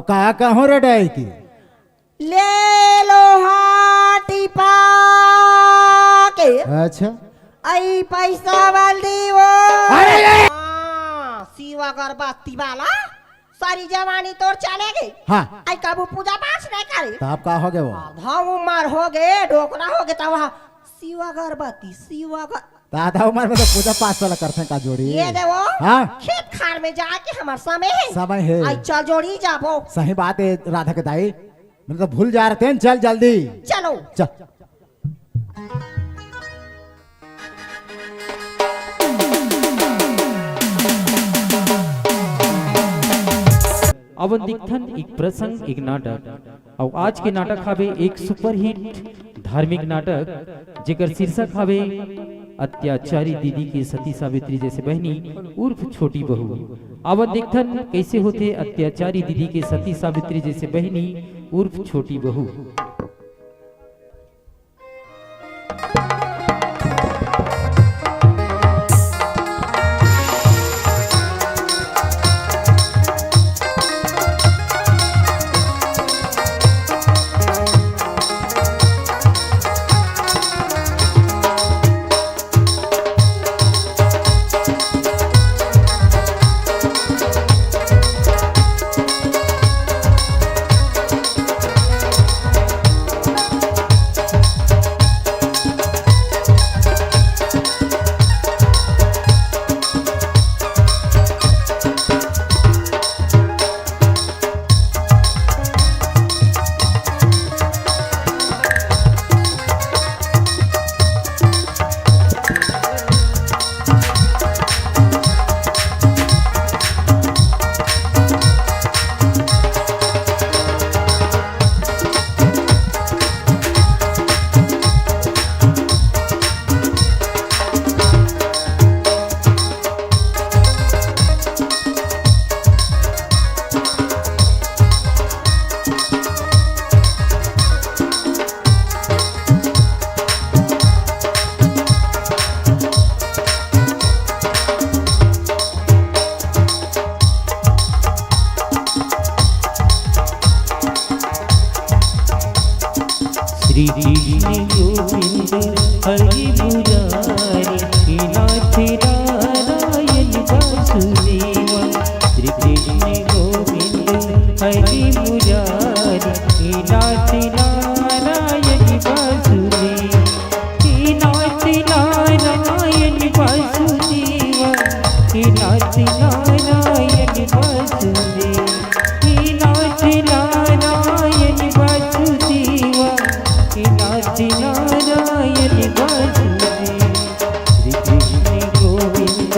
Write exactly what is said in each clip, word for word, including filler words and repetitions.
का कहूँ रे डाई की? ले लो हाथ टिपा के। अच्छा। आई पैसा वाली वो। अरे, अरे। हाँ, शिव अगरबत्ती वाला। सारी जवानी तोर चले गई। हाँ। आई कबू पूजा पाठ नहीं करे। तो आप का हो गए वो? आधा उम्र हो गए, डोकरा हो गए, तब वहाँ शिव अगरबत्ती, शिव अगर तो आधा उम्र में तो पूजा पाठ वाला करते हैं का जोड़ी। ये दे वो। हाँ। खेत खार में जाके हमार समय है। समय है। आई चल जोड़ी जाबो। सही बात है राधा के दाई, मैं तो भूल जा रहे थे। चल जल्दी। चलो। चल। अब देखथन एक प्रसंग, एक नाटक। अउ आज के नाटक हावे एक सुपरहिट धार्मिक नाटक, जेकर शीर्षक हावे अत्याचारी दीदी के सती सावित्री जैसे बहनी उर्फ छोटी बहू। आवा देखथन कैसे होथे अत्याचारी दीदी के सती सावित्री जैसे बहनी उर्फ छोटी बहू। श्री कृष्ण गोविंद हरि मुरारी, हे नाथ नारायण वासुदेवा। श्री कृष्ण गोविंद हरि मुरारी, हे नाथ नारायण वासुदेवा। हे नाथ नारायण वासुदेवा, हे नाथ नारायण वासुदेवा। हे नाथ नारायण वासुदेवा, हे नाथ नारायण वासुदेवा। श्री कृष्ण गोविंद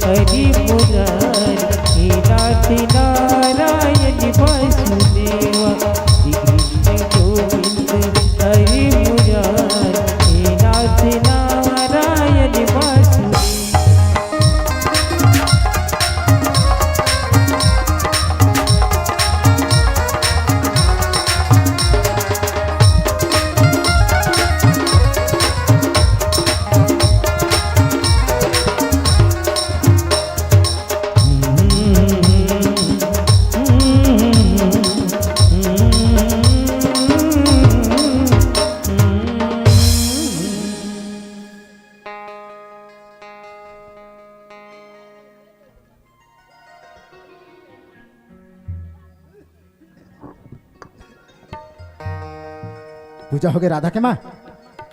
हरि मुरारी, हे नाथ नारायण वासुदेवा। श्री कृष्ण गोविंद हरि मुरारी, हे नाथ नारायण वासुदेवा। पूजा होगे राधा के माँ?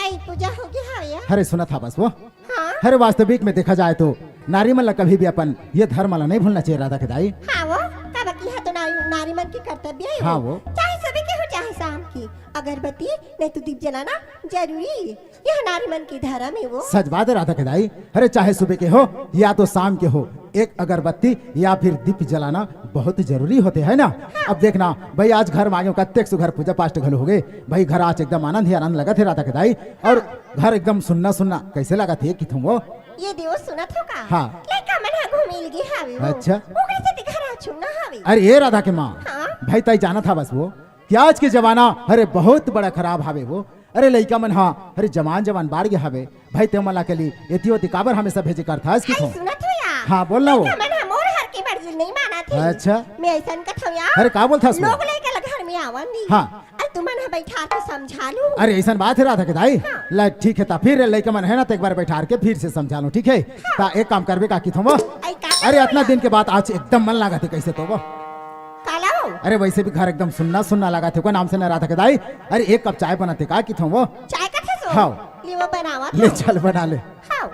आई पूजा होगे, हाँ भैया। अरे सुनत हवस वो। हाँ। अरे वास्तविक में देखा जाए तो नारी मन ला कभी भी अपन ये धर्म ला नहीं भूलना चाहिए राधा के दाई। हाँ वो, काबर कि यह तो नारी, नारी मन के कर्तव्य है हाँ वो। वो। चाहे सुबह के हो चाहे शाम की, अगरबत्ती नहीं तो दीप जलाना जरूरी है। यह नारी मन की धर्म है वो। सच बात है राधा के दाई। अरे चाहे सुबह के हो या तो शाम के हो, एक अगरबत्ती या फिर दीप जलाना बहुत जरूरी होते है ना। हाँ। अब देखना भाई, आज घर मांगे कत्तेक सुघर पूजा पाठ घलो होगे भाई, घर आज एकदम आनंद ही आनंद लगत है राधा के दाई। और हाँ। घर एकदम सुन्ना सुन्ना कैसे लगत है कि तुम वो? ये देव सुनत हो का? हाँ। लइका मन ह घूमिल गे हावे वो। अच्छा। ओकरे सेती घर आज सुन्ना हावे। अरे ए राधा के माँ, हाँ? भाई ताई जानत हवस वो कि आज के जमाना अरे बहुत बड़ा खराब हावे वो। अरे लइका मन हा अरे जवान जवान बाढ़ गे हावे। भाई ते मन ला के लिए एती ओती काबर हमेशा भेजे करथस कि आई थो? सुनत हो या? हाँ, बोल ना वो। लइका मन हा मोर हर के मर्जी नहीं मानत अच्छा। मैं अइसन कथंव यार। अरे, का बोलथस वो? लोग लइका ला घर में आवन दी। हाँ। अरे, तुमन ह बइठार के समझा लू। अरे, अइसन बात हे राधा के दाई। हाँ। ले, ठीक हे, त फिर लइका मन हे ना, त एक बार बइठार के फिर से समझा लू, ठीक हे? हाँ। त एक काम करबे का किथंव वो? अरे, का अरे, करबे अतना यार? दिन के बाद आज एकदम मन लागत हे कइसे तो वो। काला वो? अरे, वइसे भी घर एकदम सुन्ना सुन्ना लागत हे, कोई नाम से ना राधा के दाई। अरे, एक कप चाय बनाते का किथंव वो? चाय कथस वो? हाँ। ले वो बनावत ले, हंव। चल बना ले। हाँ।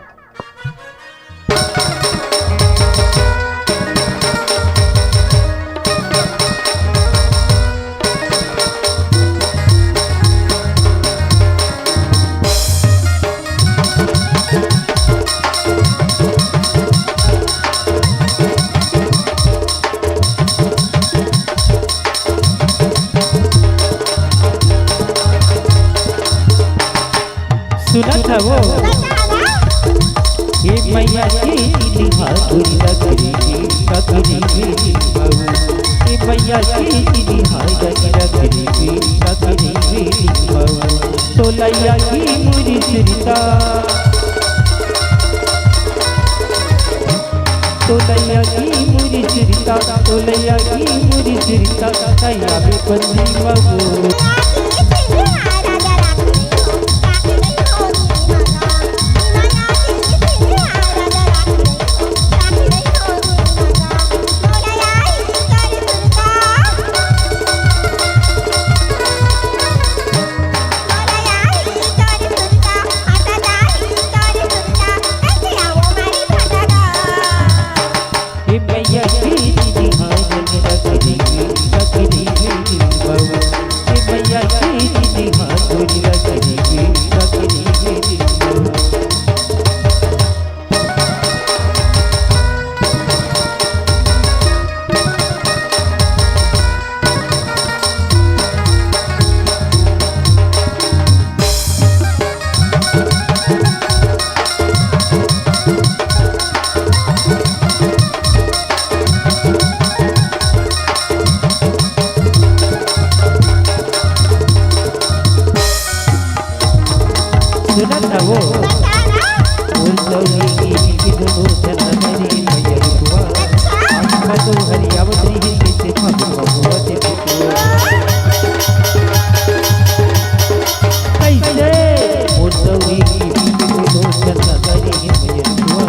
सुनत हवो? बता ना। हे मैया के दिहा गुरिया करी, ककरी बेरी बाबू। हे मैया के दिहा गुरिया करी, ककरी बेरी बाबू। तोलैया की मुरी सुरता। तोलैया की मुरी सुरता, तोलैया की मुरी सुरता, तैया भी बंदी मगो। सुनत हवो? बता ना। बोल दौरी की किदनो जनमरी मैया रुआ। अच्छा। हम तो हरियावत रही से हम बहुत बिटुआ। कैसे? बोल दौरी की किदनो जनमरी मैया रुआ।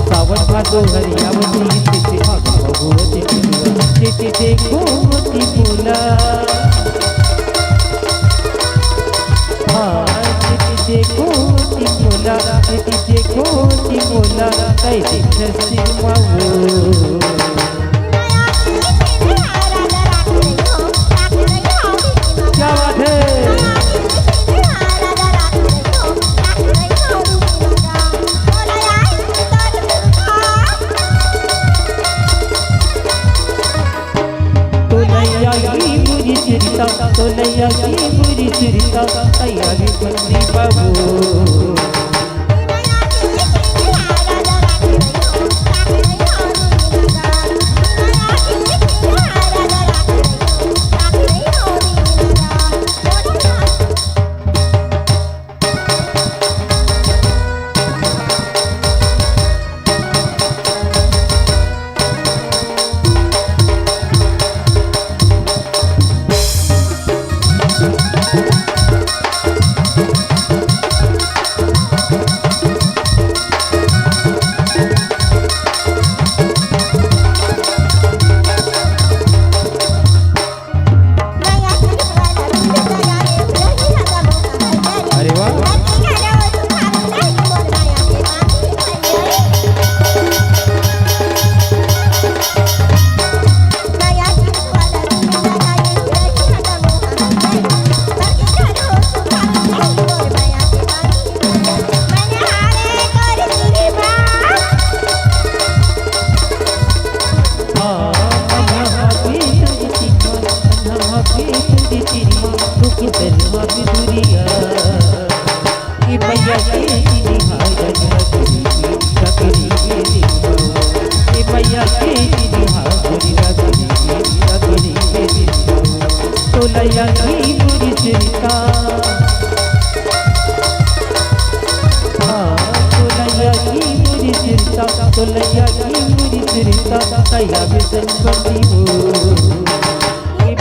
सावन भादो हरियावत रही से हम बहुत बिटुआ। चित देखो मती बोला। हाँ, चित देखो मती बोला, चित देखो मती बोला, कैसे सिरमाओ। क्या बात है? तोलैया की मुरी सिरता, तोलैया की मुरी सिरता, तैया भी बंदी बाबू। अरे वाह। तोलैया की मुरी सिरता, हाँ, तोलैया की मुरी सिरता, तोलैया की मुरी रिता कहिया बिसन बंदी हो। ए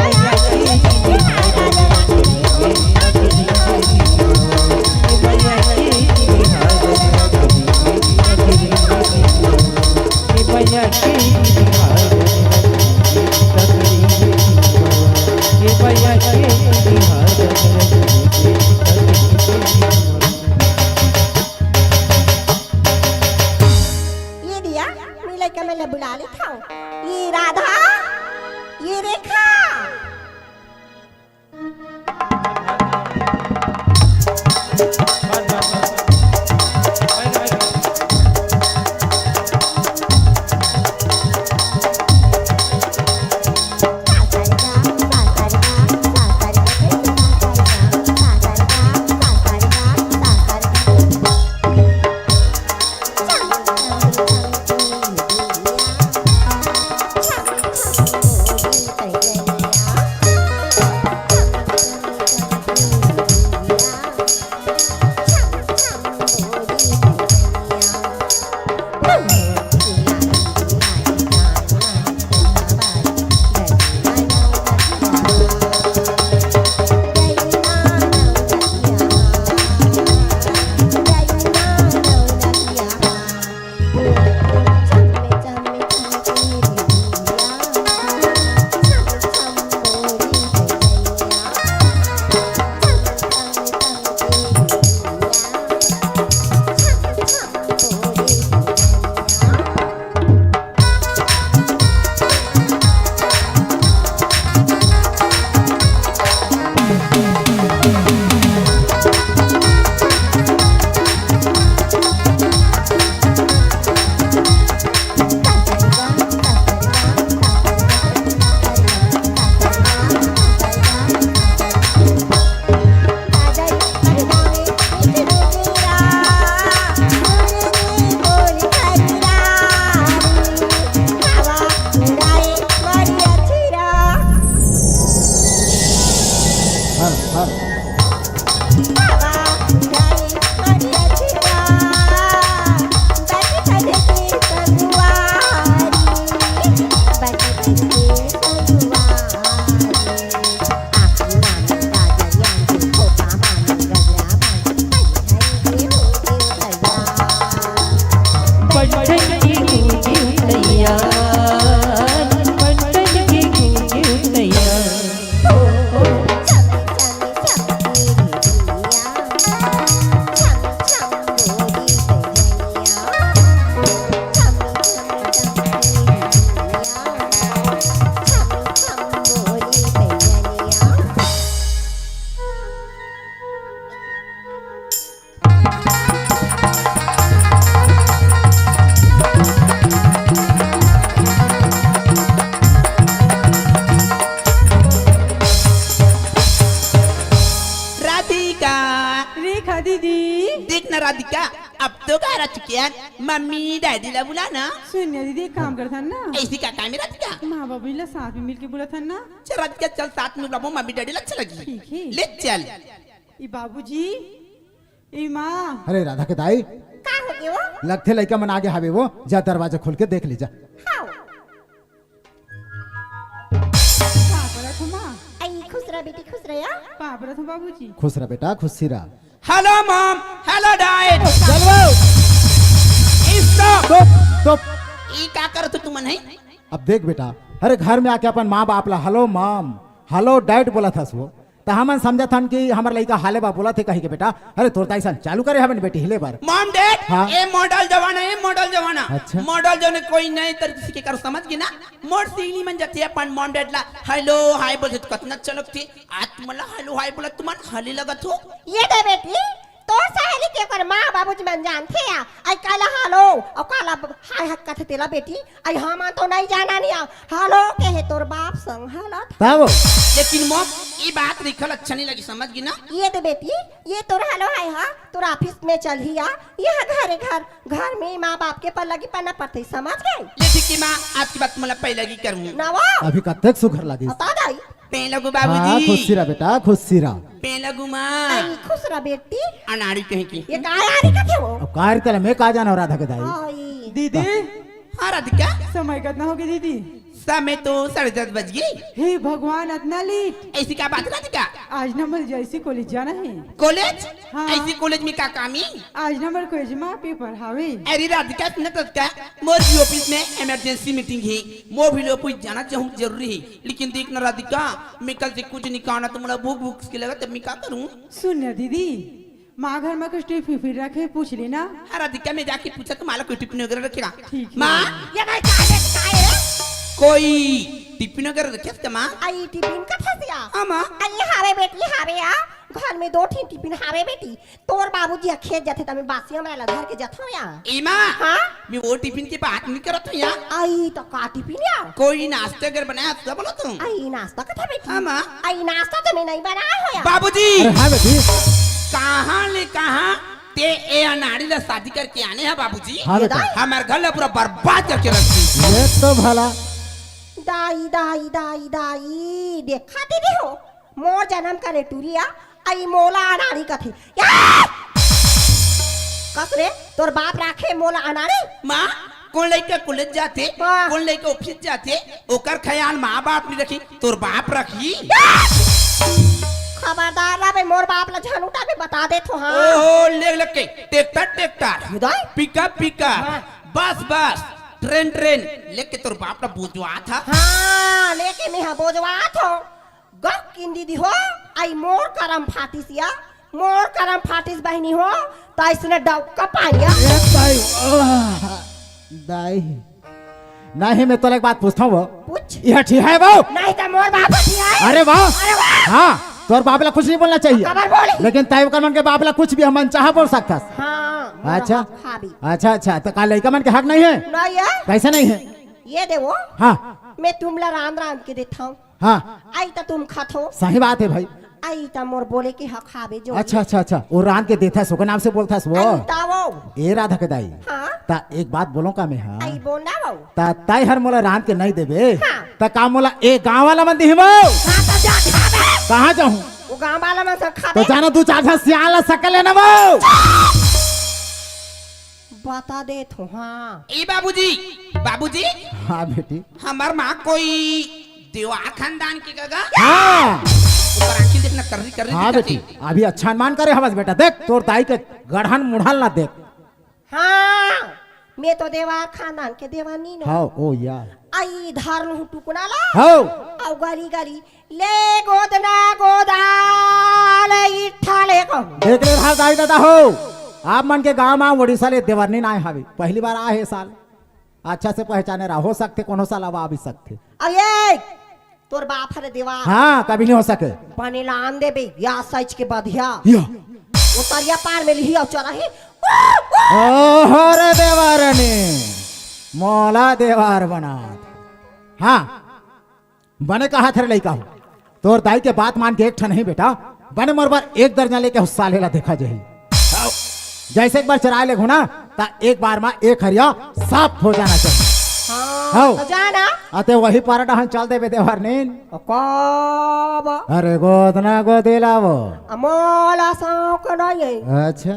भैया के बिहार ये दिया, मैं लइका मन ला बुला लेथव। ये राधा, ये रेखा। देख ना राधिका, अब तो घर आ चुके हैं, मम्मी डैडी ला बुला ना। सुन ना दीदी, एक काम करथन ना। ऐसी का काम है राधिका? माँ बाबू ला साथ में मिलके बुलाथन ना। चल राधिका, चल साथ में बुलाबो, मम्मी डैडी ला अच्छा लगी। ठीक है। ले चल। ई बाबूजी, ई माँ। अरे राधा के दाई। का हो गयो? लगथे लइका मन आगे हावे वो, जा दरवाजा खोल के देख ले जा। हाँ। का बोलत हो माँ? आई खुश रह बेटी, खुश रह। का बोलत हो बाबूजी? खुश रह बेटा, खुशी रह। Hello mom, hello dad। चल वो। Stop। Stop, stop। ई का करत हो तुमन है? अब देख बेटा, अरे घर में आके अपन माँ बाप ला hello mom, hello dad बोलत हस वो, त हमन समझत हन कि हमर लइका हाले बा बोलत हे कहि के बेटा। अरे तोर दाई सन चालू करे हवन बेटी हिले बर। Mom dad, हाँ। ए model जमाना, ए model जमाना। अच्छा। Model जमाना कोई नए तरीके से के करो समझ गे ना? मोर सिगनी मन जथे अपन mom dad ला hello hi बोलथे त कतना अच्छा लगथे। आज तुमन ला hello hi बोलत तुमन हले लगत हो। ये दे बेटी, तोर सहेली के ओकर माँ बाबूजी मन जानथे या, आई काला hello, अउ काला hi hi कथे तेला बेटी, आई हमन तो नहीं जाना नहीं आ, hello के हे तोर बाप संग hello था। तब? लेकिन mom, ये बात लिखल अच्छा नहीं लगी, समझ गे ना? ये दे बेटी, ये तोर hello hi हा, तोर office में चलही या, यह घरे घर, घर में माँ बाप के पल्लगी पन्ना पड़थे, समझ गे? ले ठीक है माँ, आज के बाद तुमन ला पल्लगी करूँ। ना वो। अभी कतेक सुघर लगिस। बता दाई। पें लगू हाँ, बाबूजी। खुशी रह बेटा, खुशी रह। पें लगू माँ। आई, खुश रह बेटी। अनाड़ी कहीं की। ये काय आरी कथे वो? अब कार तले मैं का जाना राधा के दाई। आई। दीदी। हाँ राधिका। समय कतना होगे दीदी? समय तो साढ़े दस बज गे। हे भगवान, अतना लेट। ऐसी का बात राधिका? आज ना मोला जैसी कॉलेज जाना हे। कॉलेज? हाँ। ऐसी कॉलेज में का काम हे? आज ना मोर कॉलेज में पेपर हावे। अरे राधिका, सुन तो का, मोर भी ऑफिस में इमरजेंसी मीटिंग हे, मोर भी ऑफिस जाना चाहूँ जरूरी हे। लेकिन देख ना राधिका, मैं कल से कुछ नहीं खाना तो मोला भूख भूख के लगा, तब मैं का करूँ? सुन ना दीदी, माँ घर में कुछ टिफिन फिर रखे, पूछ लेना। हाँ राधिका, मैं जाके पूछा तो माँ ला कोई टिफिन वगैरह रखे का? ठीक हे। माँ, ये भाई, काय रे, काय रे? कोई टिफिन वगैरह रखे का माँ? आई टिफिन का फंसिया? हाँ माँ। आई हावे बेटी, हावे या। घर में दो ठिन टिफिन हावे बेटी। तोर बाबूजी ह खेत जाथे त मैं बासी हमरा ला धर के जाथव या। ए माँ, हाँ? मैं वो टिफिन के बात नहीं करत हूँ या। आई तो का टिफिन या? कोई नाश्ता अगर बनाया तो बोलो तुम। आई नाश्ता कथा बेटी। हाँ माँ। आई नाश्ता तो मैं नहीं बनाया हो या। बाबूजी। अरे हाँ बेटी। कहाँ ले कहाँ ते ए अनाड़ी ला शादी करके आने हैं बाबूजी। हाँ बेटा। हमारे घर ला पूरा बर्बाद करके रख दी। ये तो भला। दाई, दाई, दाई, दाई, देखा दीदी हो, मोर जन्म करे टूरी आ, आई मोला अनाड़ी कथे। या! कस रे, तोर बाप राखे मोला अनाड़ी? माँ, कोन लइका कॉलेज जाथे, हाँ। कोन लइका ऑफिस जाथे, ओकर ख्याल माँ बाप नहीं रखी, तोर बाप रखी? या! खबरदार ला बे, मोर बाप ला झन उठा बे, बता देत हो, हाँ। ओहो, ले लग के, ट्रैक्टर, ट्रैक्टर, पिकअप, पिकअप, हाँ। बस, बस, ट्रेन, ट्रेन, लेके तोर बाप ला बोझवात हा। हाँ, लेके मैं हा बोझवात हो। गक किन दीदी हो, आई मोर करम फाटिस या, मोर करम फाटिस बहिनी हो, त अइसने डौका पानिया। ए दाई, आह, दाई। नहीं, मैं तोला एक बात पूछता हूँ वो। पूछ। यह ठीक है वो? नहीं त मोर बाप ठीक है। अरे वाह। अरे वाह। हाँ, तोर बाप ला कुछ नहीं बोलना चाहिए। खबर बोली। लेकिन तय कर मन के बाप ला कुछ भी हम मन चाह बोल सकथस। हाँ, मोर अच्छा। हक हावी। अच्छा, अच्छा, तो का लइका मन के हक नहीं है? नहीं है। कैसे नहीं है? ये देवो। हाँ। मैं तुमला रांध रांध के देता हूँ। हाँ। आई त तुम खाथो। सही बात है भाई। आई त मोर बोले के हक हावे जो। अच्छा, अच्छा, अच्छा। वो रांध के देथस, ओकर नाम से बोलथस वो। आई त वो। ए राधा के दाई। हाँ। त एक बात बोलो का मैं, हाँ? आई बोल ना वो। त तय हर मोला रांध के नहीं देबे। हाँ। त का मोला ए गांव वाला मन दिही वो? हाँ, त जा खाबे। कहाँ जाहूँ? वो गांव वाला मन से खाबे। त जाना दू चार झन सियान ला सकल लेना वो। बता देत हो, हाँ। ए बाबूजी, बाबूजी। हाँ बेटी। हमार माँ कोई देवार खानदान के गगा? हाँ। ऊपर आँखी देखना, कर्री, कर्री हाँ दिखत बेटी, हे। अभी अच्छा अनुमान करे हवस बेटा। देख, तोर दाई के गढ़न मुढ़न ला देख। हाँ, मैं तो देवार खानदान के देवानी नो। हाँ, ओ यार। आई धर लूँ टुकना ला। हाँ। अउ गली गली ले गोदना गोदाल इठा ले कहूँ। देख ले रहा दाई दादा हो, आप मन के गांव में उड़ीसा ले देवरनी ना आए हवे, पहली बार आए हे साल। अच्छा से पहचाने रहा, हो सकथे कोनो साल अब आ भी सकथे। अब ये तोर बाप हरे देवार। हाँ, कभी नहीं हो सके। बने लान देबे, या साइज के बधिया। या। वो तरिया पार में लिही अउ चला ही। ओहो रे देवरनी, मोला देवार बना। हाँ। बने कहा थे लइका हो, तोर दाई के बात मान के एक ठन नहीं बेटा, बने मोर बर एक दर्जन लेके उस साले ला देखा जाही। जैसे एक बार चराए ले घुना, ता एक बार मा एक हरिया साफ हो जाना चाहिए। हाँ, हौ। तो जाना। अते वही पारा डहन चल देबे देवरनीन। कब? अरे गोदना गोदेला वो। अमोला सौक नहीं है। अच्छा।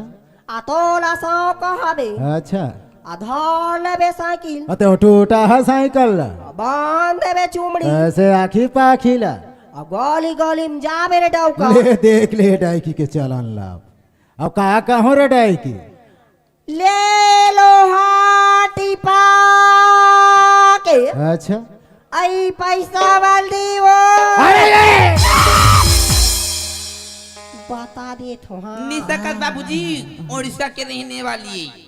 आ तोला सौक हवे। अच्छा। आ धर लेबे साइकिल। अते वो टूटा है साइकिल ला। आ बांध देबे चुमड़ी। ऐसे आखी पाखी ला। आ गली गली में जाबे रे डौका। ले देख ले डाइकी के चलन ला। अब का कहूँ रे डाइकी? ले लो हाटी पाके। अच्छा। आई पैसा वाल दी वो। अरे रे! बता देत हो, हाँ। निसकत बाबूजी, उड़ीसा के रहने वाली है।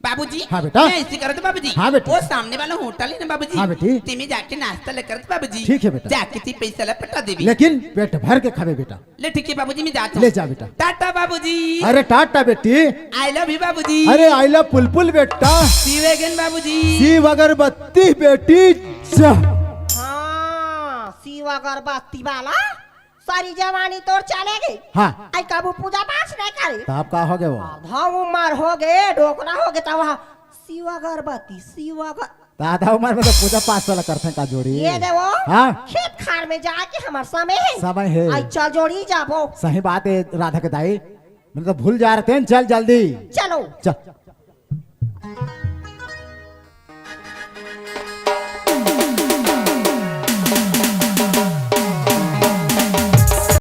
बाबूजी, हाँ बेटा। मैं ऐसे करत बाबूजी। हाँ बेटी। वो सामने वाला होटल है ना बाबूजी। हाँ बेटी। तेमे जाके नाश्ता ले करत बाबूजी। ठीक है बेटा। जाके ती पैसा ला पटा देबी। लेकिन पेट भर के खाबे बेटा। ले ठीक है बाबूजी, मैं जाता हूँ। ले जा बेटा। टाटा बाबूजी। अरे टाटा बेटी। I love you बाबूजी। अरे I love पुलपुल बेटा। See you again बाबूजी। शिव अगरबत्ती बेटी जा। हाँ, शिव अगरबत्ती वाला। सारी जवानी तोर चले गई। हाँ। आई कबू पूजा पाठ नहीं करे। तो आप का हो गए वो? आधा उम्र हो गए, डोकरा हो गए, तब वहाँ शिव अगरबत्ती, शिव अगर- तो आधा उम्र में तो पूजा पाठ वाला करते हैं का जोड़ी। ये दे वो, हाँ। खेत खार में जाके हमार समय है। समय है। आई चल जोड़ी जाबो। सही बात है राधा के दाई, मैं तो भूल जा रहे थे, चल जल्दी। चलो। चल।